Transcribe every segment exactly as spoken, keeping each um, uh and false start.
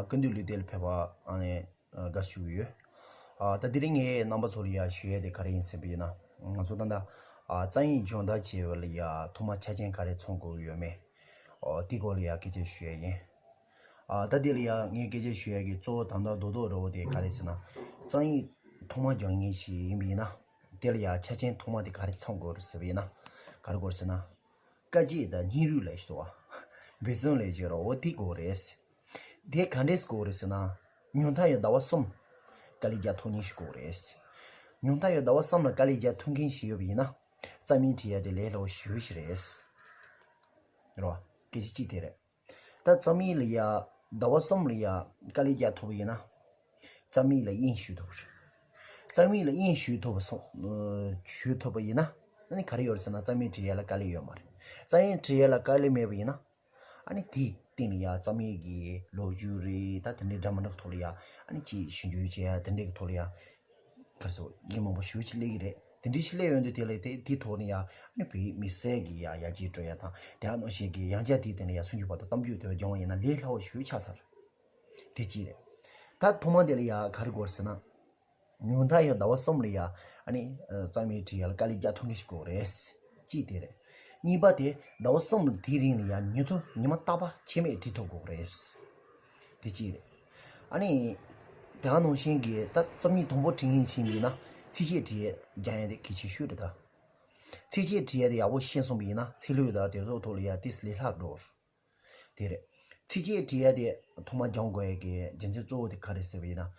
ཀུན་འདུས་ལུས་རྩལ་ཕེབས་པ་ཨ་ནི་དགའ་བསུ་ཡོད། ཨ་ད་དེ་རིང་ངས་རྣམ་པ་ཚོ་ལ་ཡ་ཞུ་ཡས་དེ་ག་རེ་ཡིན་ཟེར་བ་ཡིན་ན། ང་ཚོ་ད་ལྟ་ཨ་རྩོམ་ཡིག་སྦྱོང་བརྡར་བྱེད་པ་ལ་ཡ་ཐོག་མ་ཆ་རྐྱེན་ག་རེ་ཚང་དགོས་ཡོད་མེད། ཨོ་དེ་སྐོར་ལ་ཡ་སྐད་ཆ་ཞུ་ཡས་ཡིན། ཨ་ད་དེ་ལ་ཡ་ངས་སྐད་ཆ་ཞུ་ཡས་ཀྱི་གཙོ་བོ་དང་ད་རྡོག་རྡོག་ར་བོ་དེ་ག་རེ་ཟེར་ན། རྩོམ་ཡིག་ཐོག་མ་སྦྱང་མཁན་ཞིག་ཡིན་པ་ཡིན་ན། དེ་ལ་ཡ་ཆ་རྐྱེན་ཐོག་མ་དེ་ག་རེ་ཚང་དགོས་རེད་ཟེར་བ་ཡིན་ན། ག་རེ་དགོས་རེད་ཟེར་ན། དཀའ་སྤྱད་དང་སྙིང་རུས་ལ་ཞུ་བ། འབད་བརྩོན་ལ་ཞུ་རོགས་འོ་དེ་དགོས་རེད། དེ་ག་འདྲས་དགོས་རེད་ཟེར་ན། ཉུང་མཐའ་ཡང་ཟླ་བ་གསུམ་དཀའ་ལས་རྒྱག་ཐུབ་མཁན་ཞིག་དགོས་རེད། ཉུང་མཐའ་ཡང་ཟླ་བ་གསུམ་ལ་དཀའ་ལས་རྒྱག་ཐུབ་མཁན་ཞིག་ཡོད་པ་ཡིན་ན། རྩོམ་ཡིག་བྲིས་ཡ་དེ་ལས་སླ་བོ་ཞེ་པོ་ཞིག་རེད། རེད་བ། སྐད་ཆ་གཅིག་དེ་རེད། ད་རྩོམ་ཡིག་ལ་ཡ་ཟླ་བ་གསུམ་ལ་ཡ་དཀའ་ལས་རྒྱག་ཐུབ་པ་ཡིན་ན། རྩོམ་ཡིག་ལ་དབྱིངས་ཞུགས་ཐུབ་པ་རེད། རྩོམ་ཡིག་ལ་དབྱིངས་ཞུགས་ཐུབ་པ་སོང་། ཞུགས་ཐུབ་པ་ཡིན་ན། ཨ་ནི་ག་རེ་ཡོད་རེད་ཟེར་ན་རྩོམ་ཡིག་བྲིས་ཡ་ལ་དཀའ་ལས་ཡོད་མ་རེད། རྩོམ་ཡིག་བྲིས་ཡ་ལ་དཀའ་ལས་མེད་པ་ཡིན་ན། ཨ་ནི་དེའི་སྟེང་ལ་ཡ་རྩོམ་ཡིག་གི་ལོ་རྒྱུས་རེད་ད་དེ་འདྲའི་འདྲ་མི་འདྲ་གི་ཐོག་ལ་ཡ་ཨ་ནི་ཅིག་ཞིབ་འཇུག་བྱེད་ཡ་དེ་འདྲའི་གི་ཐོག་ལ་ཡ། ག་རེ་ཟེར་ཡིག་མང་པོ་ཞེ་པོ་ཅིག་སླེབས་ཀྱི་རེད། དེ་འདྲའི་ཞིག་སླེབས་ཡོང་དུས་དེ་ལས་དེ་དེའི་ཐོག་ནས་ཡ་ཨ་ནི་བོད་ཡིག་དམིགས་བསལ་གྱི་ཡ་ཡར་རྒྱས་འགྲོ་ཡ་དང་དེ་ཨ་ནང་བཞིན་གྱི་ཡང་བསྐྱར་དེའི་སྟེང་ལ་ཡ་སུམ་ཅུ་པ་དང་གཏམ་རྒྱུད་དེ་སྦྱོང་བ་ཡིན་ན་ལས་སླ་བོ་ཞེ་པོ་ཆགས་ཚར། དེ་གཅིག་རེད། ད་ཐོག་མ་དེ་ལ་ཡ་ག་རེ་དགོས་ཟེར་ན། ཉུང་མཐའ་ཡང་ཟླ་བ་གསུམ་ལ་ཡ་ཨ་ནི་རྩོམ་ཡིག་བྲིས་ཡ་ལ་དཀའ་ལས་རྒྱག་ཐུབ་མཁན་ཞིག་དགོས་རེད། གཅིག་དེ་རེད། གཉིས་པ་དེ་ཟླ་བ་གསུམ་དེའི་རིང་ལ་ཡ་ཉིན་ཐོ་ཉི་མ་རྟག་པ་ཆད་མེད་བྲིས་ཐུབ་དགོས་རེད། དེ་གཅིག་རེད། ཨ་ནི། དེ་ག་ནང་བཞིན་གྱི་ད་རྩོམ་ཡིག་དང་པོ་བྲིས་ཡིན་ཕྱིན་པ་ཡིན་ན་ཚིགས་བཅད་བྲིས་རྒྱག་ཡ་དེ་གལ་ཆེ་ཤོས་རེད་ད། ཚིགས་བཅད་བྲིས་ཡ་དེ་ཡག་པོ་ཤེས་སོང་པ་ཡིན་ན་ཚིག་ལྷུག་དང་དེ་ཚོ་ཐོག་ལ་ཡ་ཏིས་ལས་སླ་འགྲོ། དེ་རེད། ཚིགས་བཅད་བྲིས་ཡ་དེ་ཐོག་མ་སྦྱང་དགོས་ཡ་གི་རྒྱུ་མཚན་གཙོ་བོ་དེ་ག་རེ་ཟེར་བ་ཡིན་ན།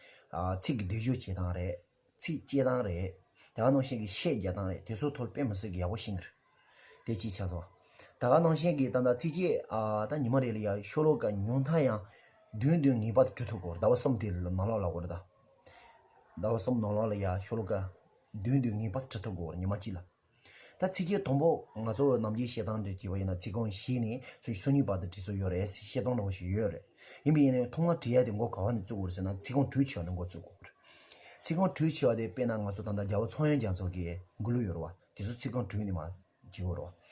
ཚིག་གི་སྡེབ་སྦྱོར་བྱེད་སྟངས་རེད། ཚིག་བཅད་སྟངས་རེད། དེ་ག་ནང་བཞིན་གྱི་ཤད་རྒྱག་སྟངས་རེད་དེ་ཚོ་ཐོག་དཔེ་མི་སྲིད་ཀྱི་ཡག་པོ་ཤེས་ཀྱི་རེད། དེ་གཅིག་ཆགས་སོང་། ད་ག་ནང་བཞིན་གྱི་ད་ལྟ་ཚིགས་བཅད་ཨ་ད་ཉི་མ་རེ་ལ་ཡ་ཤོ་ལོ་ཀ་ཉུང་མཐའ་ཡང་བདུན་བདུན་ངེས་པར་དུ་འབྲི་ཐུབ་དགོས་རེད་ཟླ་བ་གསུམ་དེ་ལ་ནང་ལོགས་ལ་དགོས་རེད་ད། ཟླ་བ་གསུམ་ནང་ལོགས་ལ་ཡ་ཤོ་ལོ་ཀ་བདུན་བདུན་ངེས་པར་དུ་འབྲི་ཐུབ་དགོས་རེད་ཉི་མ་གཅིག་ལ། ད་ཚིགས་བཅད་དང་པོ་ང་ཚོ་ནམ་རྒྱུན་བཤད་སྟངས་འདྲ་བྱས་པ་ཡིན་ན་ཚིག་རྐང་བཞི་ནས་ཚིག་སོ་གཉིས་བར་དུ་བྲིས་སྲོལ་ཡོད་རེད་བཤད་སྟངས་འདྲ་བོ་ཞིག་ཡོད་རེད། ཡིན་པ་ཡིན་ནའི་ཐོག་མར་བྲིས་ཡ་དེ་འགོ་ག་བ་ནས་བཙུགས་དགོས་རེད་ཟེར་ན་ཚིག་རྐང་དྲུག་ཆེ་བ་ནས་འགོ་བཙུགས་དགོས་རེད། ཚིག་རྐང་དྲུག་ཆེ་བ་དེ་དཔེར་ན་ང་ཚོ་ད་ལྟ་རྒྱལ་བ་ཚངས་དབྱངས་རྒྱ་མཚོ་གི་མགུར་གླུ་ཡོད་རེད་བ། དེ་ཚོ་ཚིག་རྐང་དྲུག་ནས་མར་བྲིས་དགོས་རེད་བ།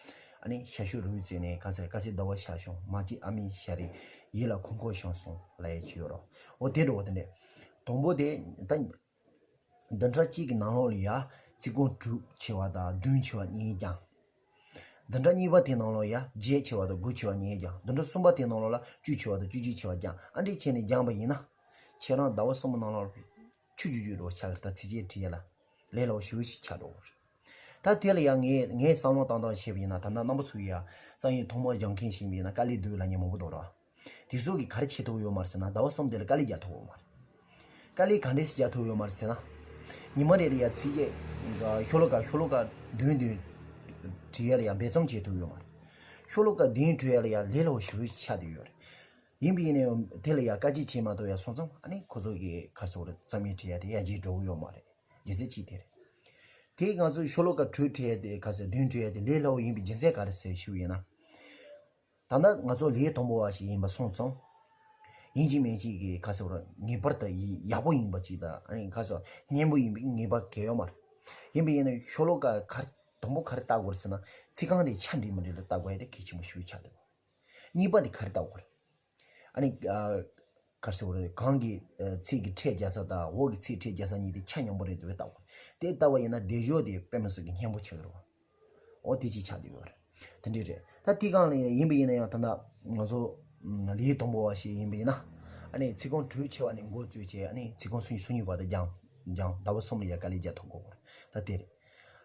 ཨ་ནི་ཤ་ཤུ་རུས་བཙན་ནས་ཁ་ཟེར་ཀ་སི་ཟླ་བ་ཤར་བྱུང་མ་གཅིག་ཨ་མའི་ཤ་རེད། ཡིད་ལ་འཁོར་འཁོར་བྱུང་སོང་ལབ་ཡ་ཅིག་ཡོད་རེད་བ། འོ་དེ་འདྲ་བོ་དེ་འདྲས། དང་པོ་དེ་ད། བདུན་ཕྲག་གཅིག་གི་ནང་ལོགས་ལ་ཡ་ཚིག་རྐང་དྲུག་ཆེ་བ་དང་བདུན་ཆེ་བ་གཉིས་སྦྱངས། བདུན་ཕྲག་གཉིས་པ་དེའི་ནང་ལོགས་ཡ་བརྒྱད་ཆེ་བ་དང་དགུ་ཆེ་བ་གཉིས་སྦྱངས། བདུན་ཕྲག་གསུམ་པ་དེའི་ནང་ལོགས་ལ་བཅུ་ཆེ་བ་དང་བཅུ་གཅིག་ཆེ་བ་སྦྱངས། ཨ་འདྲས་བྱས་ནས་སྦྱངས་པ་ཡིན་ན། ཁྱེད་རང་ཟླ་བ་གསུམ་པའི་ནང་ལོགས་ཆུ་རྒྱུས་རྒྱུས་རོ་ཆགས་ཀྱི་ད་ཚིགས་བཅད་བྲིས་ཡ་ལ། ལས་སླ་བོ་ཞེ་པོ་ཞིག་ཆགས་འགྲོ་གི་རེད། ད་དེ་ལ་ཡང་ངས་ངས་བསམ་བློ་བཏང་སྟངས་བྱས་པ་ཡིན་ན་ད་ལྟ་རྣམ་པ་ཚོ་ཡ་རྩོམ་ཡིག་ཐོག་མར་སྦྱང་མཁན་ཞིག་ཡིན་ན་དཀའ་ལས་སྡུག་ལབ་མཁན་མང་པོ་འདུག་ར། དེ་ཚོ་གིས་ག་རེ་བྱེད་ཐུབ་ཡོད་མ་རེད་ཟེར་ན་ཟླ་བ་གསུམ་དེ་ལ་དཀའ་ལས་རྒྱག་ཐུབ་ཡོད་མ་རེད། དཀའ་ལས་ག་འདྲས་སེ་རྒྱག་ཐུབ་ཡོད་མ་རེད་ཟེར་ན། ཉི་མ་རེ་ལ་ཡ་ཚིགས་བཅད་ཤོ་ལོ་ཀ་ཤོ་ལོ་ཀ་བདུན་བདུན་བྲིས་ཡ་ལ་ཡ་འབད་བརྩོན་བྱེད་ཐུབ་ཡོད་མ་རེད། ཤོ་ལོ་ཀ་བདུན་བྲིས་ཡ་ལ་ཡ་ལས་སླ་བོ་ཞེ་པོ་ཆགས་བསྡད་ཡོད་རེད། ཡིན་པ་ཡིན་ནའི་དེ་ལ་ཡ་དཀའ་སྤྱད་བྱེད་མ་ཐུབ་ཡ་སོང་ཙང་ཨ་ནི་ཁོ་ཚོ་གིས་ག་རེ་ཟེར་དགོས་རེད་རྩོམ་ཡིག་བྲིས་ཡ་དེ་ཡར་རྒྱས་འགྲོ་གི་ཡོད་མ་རེད། རྒྱུ་མཚན་གཅིག་དེ་རེད། དེ་ང་ཚོས་ཤོ་ལོ་ཀ་དྲུག་བྲིས་ཡ་དེ་ག་རེ་ཟེར་བདུན་བྲིས་ཡ་དེ་ལས་སླ་བོ་ཡིན་པའི་རྒྱུ་མཚན་ག་རེ་ཟེར་ཞུ་བ་ཡིན་ན། ད་ལྟ་ང་ཚོ་ལས་དང་པོ་བ་ཞིག་ཡིན་པ་སོང་ཙང་། ཡིན་གཅིག་མིན་གཅིག་གི་ག་རེ་ཟེར་དགོས་རེད་ངེས་པར་དུ་ཡི་ཡག་པོ་ཡིན་པ་ཅིག་དང་ཨ་ནི་ག་རེ་ཟེར་སྙན་པོ་ཡིན་པའི་ངེས་པ་གང་ཡང་ཡོད་མ་རེད། ཡིན་པ་ཡིན་ན་ཤོ་ལོ་ཀ་ག་རེ་དང་པོ་ག་རེ་བལྟ་དགོས་རེད་ཟེར་ན་ཚིག་རྐང་དེ་ཆ་འགྲིག་མི་འགྲིག་ལ་བལྟ་དགོས་ཡ་དེ་གལ་ཆེན་པོ་ཞེ་པོ་ཆགས་འདུག་གཉིས་པ་དེ་ག་རེ་བལྟ་དགོས་རེད། ཨ་ནི། ཨ། ག་རེ་ཟེར་དགོས་རེད་གང་གི་ཨ་ཚིག་གི་ཕྲད་རྒྱག་ས་དང་འོག་གི་ཚིག་ཕྲད་རྒྱག་ས་གཉིས་དེ་ཆ་མཉམ་པོ་རེད་འདུག་བལྟ་དགོས། དེ་བལྟ་བ་ཡིན་ན་སྡེབ་སྦྱོར་དེ་དཔེ་མི་སྲིད་ཀྱི་སྙན་པོ་ཆགས་ཀྱི་རེད་བ། འོ་དེ་ཅིག་ཆགས་བསྡད་ཡོད་རེད། དེ་འདྲས་རེད། ད་དེ་གང་ལ་ཡིན་པ་ཡིན་ན་ཡང་ད་ལྟ་ང་ཚོ་ལས་དང་པོ་བ་ཞིག་ཡིན་པ་ཡིན་ན། ཨ་ནི་ཚིག་རྐང་དྲུག་ཆེ་བ་ནས་འགོ་བཙུགས་བྱས་ཨ་ནི་ཚིག་རྐང་སུམ་ཅུ་སོ་གཉིས་བར་དུ་སྦྱང་སྦྱང་ཟླ་བ་གསུམ་ལ་ཡ་དཀའ་ལས་རྒྱག་ཐུབ་དགོས་རེད་ད་དེ་རེད།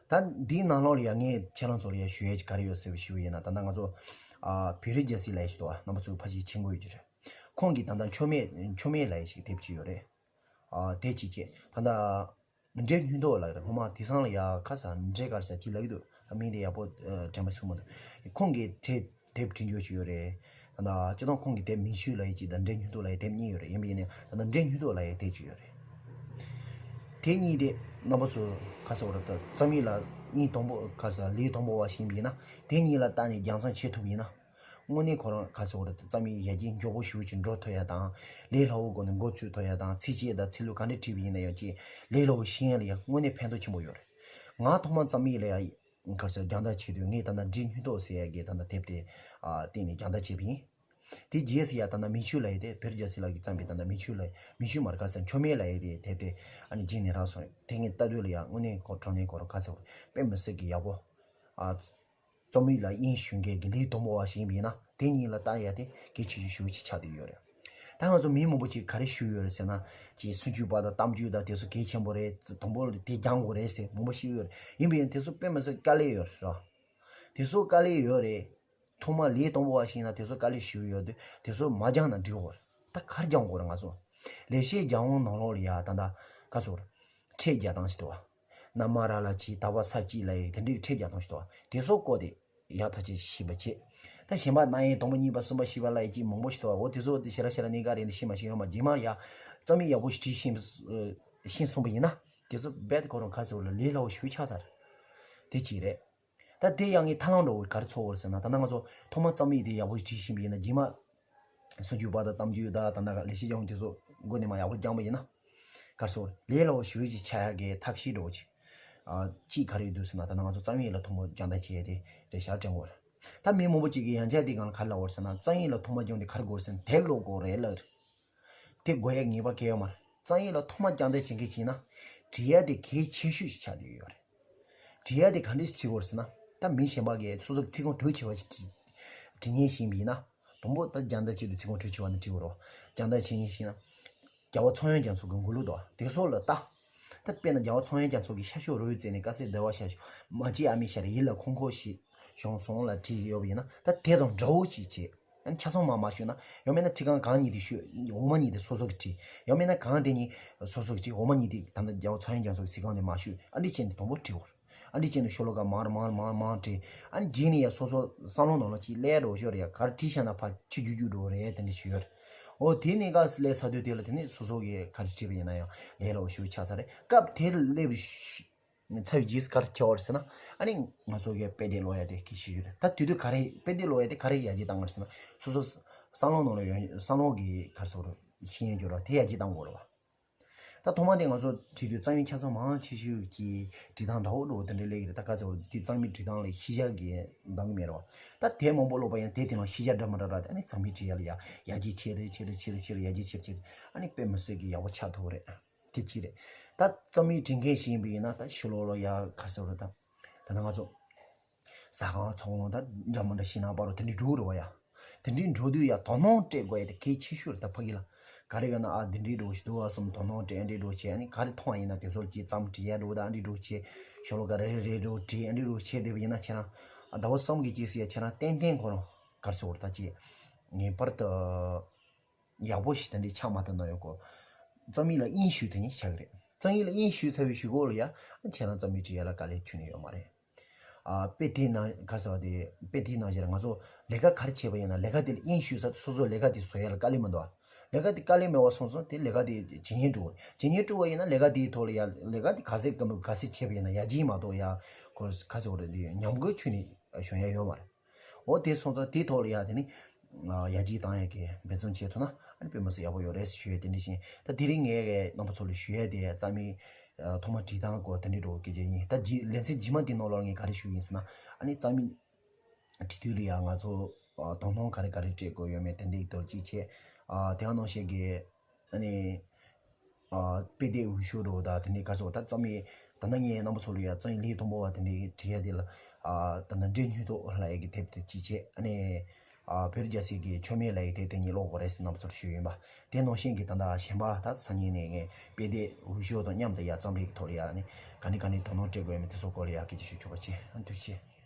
ད་འདིའི་ནང་ལོགས་ལ་ཡ་ངས་ཁྱེད་རང་ཚོ་ལ་ཡ་ཞུ་ཡས་ཅིག་ག་རེ་ཡོད་ཟེར་བ་ཞུ་བ་ཡིན་ན་ད་ལྟ་ང་ཚོ་ཨ་བེ་རི་རྒྱལ་སྲས་ལབ་ཡས་ཞིག་འདུག་ཨ་རྣམ་པ་ཚོས་ཕལ་ཆེར་མཁྱེན་གྱི་ཡོད་ཀྱི་རེད། ཁོང་གིས་ད་ལྟ་མཆོད་མེ་མཆོད་མེ་ལབ་ཡས་ཞིག་དེབ་ཅིག་ཡོད་རེད། ཨ་དེ་ཅིག་བྱས་ད་ལྟ་འབྲས་སྨྱུག་རྡོ་ལབ་ཡས་རེད་སྔོན་མ་དེང་སང་ལ་ཡ་ཁ་ས་འབྲས་ག་རེ་ཟེར་ཅིག་ལབ་ཀྱི་འདུག་ད་མིང་དེ་ཡག་པོ་ཨ་དྲན་པ་སོང་མ་འདུག་ཁོང་གིས་དེ་དེབ་བྲིས་འགྱུར་ཅིག་ཡོད་རེད། ད་ལྟ་སྤྱིར་བཏང་ཁོང་གི་དེབ་མིང་ཤུལ་ལབ་ཡས་ཅིག་དང་འབྲས་སྨྱུག་རྡོ་ལབ་ཡས་དེབ་གཉིས་ཡོད་རེད། ཡིན་པ་ཡིན་ནའི་ད་ལྟ་འབྲས་སྨྱུག་རྡོ་ལབ་ཡས་དེབ་ཅིག་ཡོད་རེད། དེ་གཉིས་དེ་རྣམ་པ་ཚོ་ག་རེ་ཟེར་དགོས་རེད་ད་རྩོམ་ཡིག་ལ་གཉིས་དང་པོ་ག་རེ་ཟེར་ལས་དང་པོ་བ་ཞིག་ཡིན་པ་ཡིན་ན་དེ་གཉིས་ལ་བལྟས་ནས་རྒྱང་སྲིང་བྱེད་ཐུབ་པ་ཡིན་ན། དངོས་གནས་ཁོ་རང་ག་རེ་ཟེར་དགོས་རེད་ད་རྩོམ་ཡིག་ཡར་རྒྱས་མགྱོགས་པོ་ཞེ་པོ་ཅིག་འགྲོ་ཐུབ་ཡ་དང་ལས་སླ་བོ་སྒོ་ནས་འགོ་ཚུགས་ཐུབ་ཡ་དང་ཚིགས་བཅད་དང་ཚིག་ལྷུག་ག་འདྲས་བྲིས་པ་ཡིན་ན་ཡང་ཅིག་ལས་སླ་བོ་ཤེས་ཡ་ལ་ཡ་དངོས་གནས་ཕན་ཐོགས་ཆེན་པོ་ཡོད་རེད། ང་ཐོག་མ་རྩོམ་ཡིག་ལ་ཡ་ག་རེ་ཟེར་རྒྱང་ལྟ་བྱེད་དུས་ངས་ད་ལྟ་འབྲས་སྨྱུག་རྡོ་ཟེར་ཡ་གི་ད་ལྟ་དེབ་དེ་ཨ་བཏིང་ནས་རྒྱང་ལྟ་བྱས་པ་ཡིན། དེ་རྗེས་སུ་ཡ་ད་ལྟ་མེ་ཆུ་ལབ་ཡས་དེ་བེ་རི་རྒྱལ་སྲས་ལགས་ཀྱིས་བརྩམས་པའི་ད་ལྟ་མེ་ཆུ་ལབ་མེ་ཆུ་མར་ཁ་ཟེར་མཆོད་མེ་ལབ་ཡས་དེ་དེབ་དེ་ཨ་ནི་རྗེས་ནས་རག་སོང་། དེ་ངས་ལྟ་དུས་ལ་ཡ་དངོས་གནས་ཁོ་དྲང་གནས་ཁོ་རང་ཁ་ཟེར་བ་དཔེ་མི་སྲིད་ཀྱི་ཡག་པོ། ཨ། རྩོམ་རིག་ལ་དབྱིངས་ཞུགས་མཁན་གྱི་ལས་དང་པོ་བ་ཞིག་ཡིན་པ་ཡིན་ན་དེ་གཉིས་ལ་ལྟ་ཡ་དེ་གལ་ཆེ་ཤོས་ཤུགས་ཆེ་ཆགས་བསྡད་ཡོད་རེད། ད་ང་ཚོ་མི་མང་པོ་ཅིག་ག་རེ་ཞུས་ཡོད་རེད་ཟེར་ན་ཅིག་སུམ་ཅུ་པ་དང་གཏམ་རྒྱུད་དང་དེ་ཚོ་གལ་ཆེན་པོ་རེད། དང་པོ་ལ་དེ་སྦྱང་དགོས་རེད་ཟེར་མང་པོ་ཞིག་ཡོད་རེད། ཡིན་པ་ཡིན་ན་དེ་ཚོ་དཔེ་མི་སྲིད་དཀའ་ལས་ཡོད་རེད་ར། དེ་ཚོ་དཀའ་ལས་ཡོད་རེད། ཐོག་མ་ལས་དང་པོ་བ་ཞིག་ཡིན་ན་དེ་ཚོ་དཀའ་ལས་ཞུས་ཡོད་དུས་དེ་ཚོ་མ་སྦྱངས་ན་འགྲིག་གོ་རེད། ད་ག་རེ་སྦྱང་དགོས་རེད། ང་ཚོ་ལེགས་བཤད་ལྗགས་དབང་ནང་ལོགས་ལ་ཡ་ད་ད་ག་ཚོད་རེད། ཁྲལ་རྒྱག་སྟངས་ཞིག་འདུག་བ། ན་མ་ར་ལ་ཅི་ད་བ་ས་ཅི་ལ་ཡི་དེ་འདྲའི་ཁྲལ་རྒྱག་སྟངས་ཞིག་འདུག་བ། དེ་ཚོ་བཀོལ་ཏེ་ཡག་ཐག་ཆོད་ཤེས་པ་བྱེད། ད་གཞན་པ་རྣམ་དབྱེ་དང་པོ་གཉིས་པ་གསུམ་པ་བཞི་པ་ལ་ཡི་ཅི་མང་པོ་ཞིག་འདུག་བ། འོ་དེ་ཚོ་དེ་ཞེ་དྲག་ཞེ་དྲག་གནད་འགག་རེད་འདི་ཤེས་མ་ཤེས་ཡོད་མ། རྗེས་མ་ཡ་རྩོམ་ཡིག་ཡག་པོ་ཞིག་བྲིས་ཤེས་ཤེས་སོང་པ་ཡིན་ན་དེ་ཚོ་རྦད་དེ་ཁོ་རང་ཁ་ཚོ་ལ་ལས་སླ་བོ་ཞིག་ཆགས་ཚར། དེ་གཅིག་རེད། ད་དེ་ཡང་ངས་ཐབས་ལམ་འདྲ་བོ་ག་རེ་འཚོལ་དགོས་རེད་ཟེར་ན། ད་ནང་ང་ཚོ་ཐོག་མ་རྩོམ་ཡིག་དེ་ཡག་པོ་བྲིས་ཤེས་པ་ཡིན་ན་རྗེས་མ་སུམ་ཅུ་པ་དང་གཏམ་རྒྱུད་དང་ད་ལྟ་ལེགས་བཤད་ལྗགས་དབང་དེ་ཚོ་མགོ་ནས་མར་ཡག་པོ་སྦྱངས་པ་ཡིན་ན། ག་རེ་ཟེར། ལས་སླ་བོ་ཞེ་པོ་ཅིག་ཆགས་ཡག་གི་ཐབས་ཤེས་འདྲ་བོ་ཅིག་ཨ། གཅིག་ག་རེ་ཡོད་འདུག་ཟེར་ན། ད་ནང་ང་ཚོ་རྩོམ་ཡིག་ལ་ཐོག་མ་སྦྱང་བརྡར་བྱེད་ཡག་དེ་རེད་ཤག་དྲན་གོ་རེད། ད་མི་མང་པོ་ཅིག་གིས་ཡང་བསྐྱར་དེ་སྒང་ལ་ག་རེ་ལབ་ཡོད་རེད་ཟེར་ན། རྩོམ་ཡིག་ལ་ཐོག་མ་སྦྱངས་དེ་ག་རེ་དགོས་རེད་ཟེར་ན་དེབ་ཀློག་དགོས་རེད་ལབ་རེད། དེ་དགོས་ཡག་ངེས་པ་གང་ཡང་ཡོད་མ་རེད། རྩོམ་ཡིག་ལ་ཐོག་མ་སྦྱང་བརྡར་བྱེད་མཁན་ཞིག་ཡིན་ན། བྲིས་ཡག་དེ་གལ་ཆེ་ཤོས་ཤིག་ཆགས་བསྡད་ཡོད་རེད། བྲིས་ཡག་དེ་ག་འདྲས་བྲིས་དགོས་རེད་ཟེར་ན། ད་མི་གཞན་པ་གིས་སོ་སོ་གི་ཚིག་རྐང་དྲུག་ཕྱེད་པ་ཞིག་བྲིས་བྲིས་མཁན་ཞིག་ཡིན་པ་ཡིན་ན། དང་པོ་ད་སྦྱང་བརྡར་བྱེད་དུས་ཚིག་རྐང་དྲུག་ཕྱེད་པ་ནས་བྲིས་དགོས་རེད། སྦྱང་བརྡར་བྱེད་མཁན་ཞིག་ཡིན་ན། རྒྱལ་བ་ཚངས་དབྱངས་རྒྱ་མཚོ་གི་མགུར་གླུ་དང་དེ་ཚོ་ལ་ལྟ། ད་དཔེར་ན་རྒྱལ་བ་ཚངས་དབྱངས་རྒྱ་མཚོ་གི་ཤར་ཕྱོགས་རི་བོའི་རྩེ་ནས་དཀར་གསལ་ཟླ་བ་ཤར་བྱུང་། མ་སྐྱེས་ཨ་མའི་ཞལ་ཡིད་ལ་འཁོར་འཁོར་ཞིག་བྱུང་སོང་ལབ་བྲིས་ཡོད་པ་ཡིན་ན། ད་དེ་དང་འདྲ་བོ་ཅིག་བྱེད། ཨ་ནི་ཆ་ཚང་མར་མ་ཞུས་ན། ཡང་མིན་ན་ཚིག་རྐང་གང་ཉིད་དེ་ཞུ། འོག་མ་གཉིས་དེ་སོ་སོ་གིས་བྲིས། ཡང་མིན་ན་གང་དེ་གཉིས་སོ་སོ་གིས་བྲིས། འོག་མ་གཉིས་དེ་ད་ལྟ་རྒྱལ་བ་ཚངས་དབྱངས་རྒྱ་མཚོ་གི་ཚིག་རྐང་དེ་མར་ཞུས། ཨ་འདྲས་བྱས་ནས་དང་པོ་བྲིས་དགོས། ཨ་འདྲས་བྱས་ནས་ཤོ་ལོ་ཀ་མར་མར་མར་མར་བྲིས། ཨ་ནི་རྗེས་ནས་ཡང་སོ་སོ་བསམ་བློ་ནང་ལ་ཅིག་སླེབས་འགྲོ་ཞོར་ཡ་ག་རེ་བྲིས་བཞག་ན་ཕར་ཆུ་རྒྱུག་རྒྱུག་འགྲོ་རེད། དེ་འདྲ་ཞིག་ཡོད་རེད། འོ་དེ་གནད་འགག་སླེབས་ཚར་དུས་དེ་ལ་དེ་ནས་སོ་སོ་གིས་ག་རེ་བྲིས་པ་ཡིན་ན་ཡང་ལས་སླ་བོ་ཞེ་པོ་ཆགས་ཚར་རེད། སྐབས་དེ་ལ་སླེབས་ཚར་བའི་རྗེས་སུ་ག་རེ་བྱེད་དགོས་རེད་ཟེར་ན། ཨ་ནི་ང་ཚོ་གིས་དཔེ་དེབ་ཀློག་ཡ་དེ་གལ་ཆེ་ཤོས་རེད། ད་དེ་དུས་ག་རེ་དཔེ་དེབ་ཀློག་ཡ་དེ་ག་རེ་ཡར་རྒྱས་བཏང་དགོས་རེད་ཟེར་ན། སོ་སོ་བསམ་བློ་ནང་ལ་ཡོང་བསམ་བློ་གི་ག་རེ་ཟེར་དགོས་རེད། ཤེས་ཡོན་སྦྱོར་བ་དེ་ཡར་རྒྱས་བཏང་དགོས་རེད་བ། ད་ཐོག་མ་དེ་ང་ཚོ་བྲིས་དུས་རྩོམ་ཡིག་ཆ་ཚང་མང་ཆེ་ཤོས་ཀྱི་བྲིས་སྟངས་འདྲ་བོ་འདྲ་བོ་དེ་འདྲ་སླེབས་ཀྱི་རེད། ད་ག་ཚོད་དེ་རྩོམ་ཡིག་བྲིས་སྟངས་ལ་ཤེས་བྱ་གི་འདང་གི་མེད་རེད་བ། ད་དེབ་མང་པོ་ཀློག་པ་ཡིན་ན་དེ་དེ་ནང་ཤེས་བྱ་འདྲ་མི་འདྲ་རག་སྟེ། ཨ་ནི་རྩོམ་ཡིག་བྲིས་ཡ་ལ་ཡ་ཡར་རྒྱས་ཆེ་རེ་ཆེ་རེ་ཆེ་རེ་ཆེ་རེ་ཡར་རྒྱས་ཆེ་རེ་ཆེ་རེ། ཨ་ནི་དཔེ་མི་སྲིད་ཀྱི་ཡག་པོ་ཆགས་ཐུབ་ཀྱི་རེད། དེ་གཅིག་རེད། ད་རྩོམ་ཡིག་བྲིས་མཁན་ཞིག་ཡིན་པ་ཡིན་ན་ད་ཕྱི་ལོགས་ལ་ཡ་ག་རེ་ཟེར་དགོས་རེད། ད་ད་ལྟ་ང་ཚོ་ཟ་ཁང་ཚོང་ཁང་དང་འདྲ་མི་འདྲ་ཞིག་ནང་པར་དེ་འདྲའི་འགྲོ་རེད་བ་ཡ། དེ་འདྲའི་འགྲོ་དུས་ཡ་དོ་སྣང་སྤྲད་དགོས་ཡ་དེ་གལ་ཆེ་ཤོས་རེད། ད་ཕ་གི་ལ་ག་རེ་ཡོད་ན། ཨ་འདི་འདྲའི་འགྲོ་ཞིག་འདུག་ཨ་བསམ་དོ་སྣང་སྤྲད། ཨ་འདྲའི་འགྲོ་བྱས། ཨ་ནི་ག་རེ་མཐོང་བ་ཡིན་ན་དེ་ཚོ་ལ་ཅིག་རྩོམ་བྲིས་ཡ་འགྲོ། ད་ཨ་འདྲའི་འགྲོ་བྱས་ཤོ་ལོ་ཀ་རེ་རེ་རེ་འགྲོ་བྲིས། ཨ་འདྲའི་འགྲོ་བྱས་བསྡད་པ་ཡིན་ན་ཁྱེད་རང་ཨ་ཟླ་བ་གསུམ་གྱི་རྗེས་སུ་ཡ་ཁྱེད་རང་ཏན་ཏན་ཁོ་རང་ག་རེ་ཟེར་དགོས་རེད། ད་ཅིག་ངེས་པར་དུ་ཡག་པོ་ཞིག་དེ་འདྲའི་ཆགས་མ་ཐུབ་ན་ཡོད་གོ། རྩོམ་ཡིག་ལ་དབྱིངས་ཞུགས་དེ་ཉིད་ཆགས་ཀྱི་རེད། རྩོམ་ཡིག་ལ་དབྱིངས་ཞུགས་ཚར་བའི་གཞུག་གུ་ལ་ཡ་ཁྱེད་རང་རྩོམ་ཡིག་བྲིས་ཡ་ལ་དཀའ་ལས་ཁྱོན་ནས་ཡོད་མ་རེད། ཨ་དཔེ་དེའི་ནང་ག་རེ་ཟེར་བ་དེ། དཔེ་དེའི་ནང་བཞིན་ང་ཚོ་ལས་ཀ་ག་རེ་བྱས་པ་ཡིན་ན་ལས་ཀ་དེ་ལ་དབྱིངས་ཞུགས་ཚར། སོ་སོ་ལས་ཀ་དེ་བཟོ་ཡ་ལ་དཀའ་ལས་མི་འདུག་ཨ། ལས་ཀ་དེ་དཀའ་ལས་མེད་པ་སོང་ཙང་དེ་ལས་ཀ་དེ་ཇེ་སྙན་འགྲོ། ཇེ་སྙན་འགྲོ་བ་ཡིན་ན་ལས་ཀ་དེའི་ཐོག་ལ་ཡ་ལས་ཀ་དེ་ག་ཚད་དཀའ་མོ་ག་ཚད་བྱས་པ་ཡིན་ན་ཡར་རྒྱས་མ་གཏོགས་ཡ་ཁོ་ག་ཚོད་རེད། དེ་ཉམས་རྒུད་ཁྱོན་ནས་བྱུང་ཡ་ཡོད་མ་རེད། འོ་དེ་སོང་ཙང་དེའི་ཐོག་ལ་ཡ་དེ་ནི་ཡར་རྒྱས་བཏང་ཡ་གི་འབད་བརྩོན་བྱེད་ཐུབ་ན་ཨ་ནི་དཔེ་མི་སྲིད་ཡག་པོ་ཡོད་རེད་ཞུ་ཡ་དེ་འདྲ་བཞིན། ད་དེ་རིང་ངས་རྣམ་པ་ཚོ་ལ་ཞུ་ཡ་དེ་རྩ་མེད་ཐོག་མ་བྲིས་སྟངས་སྐོར་དེ་འདྲ་འདྲ་བོ་སྐད་ཆ་ཡིན། ད་རྗེས་ལེ་ཚན་རྗེས་མ་དེའི་ནང་ལོགས་ངས་ག་རེ་ཞུ་ཡིན་ཟེར་ན། ཨ་ནི་རྩ་མེད་བྲིས་དུས་ལ་ཡ་ང་ཚོ་དོ་སྣང་ག་རེ་ག་རེ་སྤྲད་དགོས་ཡོད་མེད་དེ་འདྲའི་ཐོག་གཅིག་བྱས། དེ་ག་ནང་བཞིན་གྱི་ཨ་ནི། ཨ་དཔེ་དེབ་འོས་ཤོག་འདྲ་བོ་དང་དེ་འདྲའི་ག་རེ་ཟེར་དགོས། ད་རྩོམ་ཡིག་ད་ལྟ་ངས་རྣམ་པ་ཚོ་ལ་ཡ་རྩོམ་ཡིག་ལེའུ་དང་པོ་བ་དེ་འདྲའི་བྲིས་ཡ་དེ་ལ། ཨ་ད་ལྟ་འདྲེ་སྨྱོན་རྟོག་ལབ་ཡ་གི་དེབ་དེ་གཅིག་བྱས། ཨ་ནི་ཨ་བེ་རི་རྒྱལ་སྲས་ཀྱི་མཆོད་མེ་ལབ་ཡ་དེ་དེ་གཉིས་ཀློག་དགོས་རེད་ཟེར་རྣམ་པ་ཚོར་ཞུས་ཡིན་པ། དེ་ནང་བཞིན་གྱི་ད་ལྟ་གཞན་པ་ད་སང་ཉིན་ནས་ངས་དཔེ་དེབ་འོས་ཤོག་དང་མཉམ་དུ་ཡ་རྩོམ་རིག་གི་ཐོག་ལ་ཡ་ནི་ག་ནས་ག་ནས་དོ་སྣང་སྤྲད་དགོས་ཡ་མེད་དེ་ཚོ་སྐོར་ལ་ཡ་སྐད་ཆ་ཞུ་ཆོག་པ་བྱས། ཨ་ཐུགས་རྗེ་ཆེ།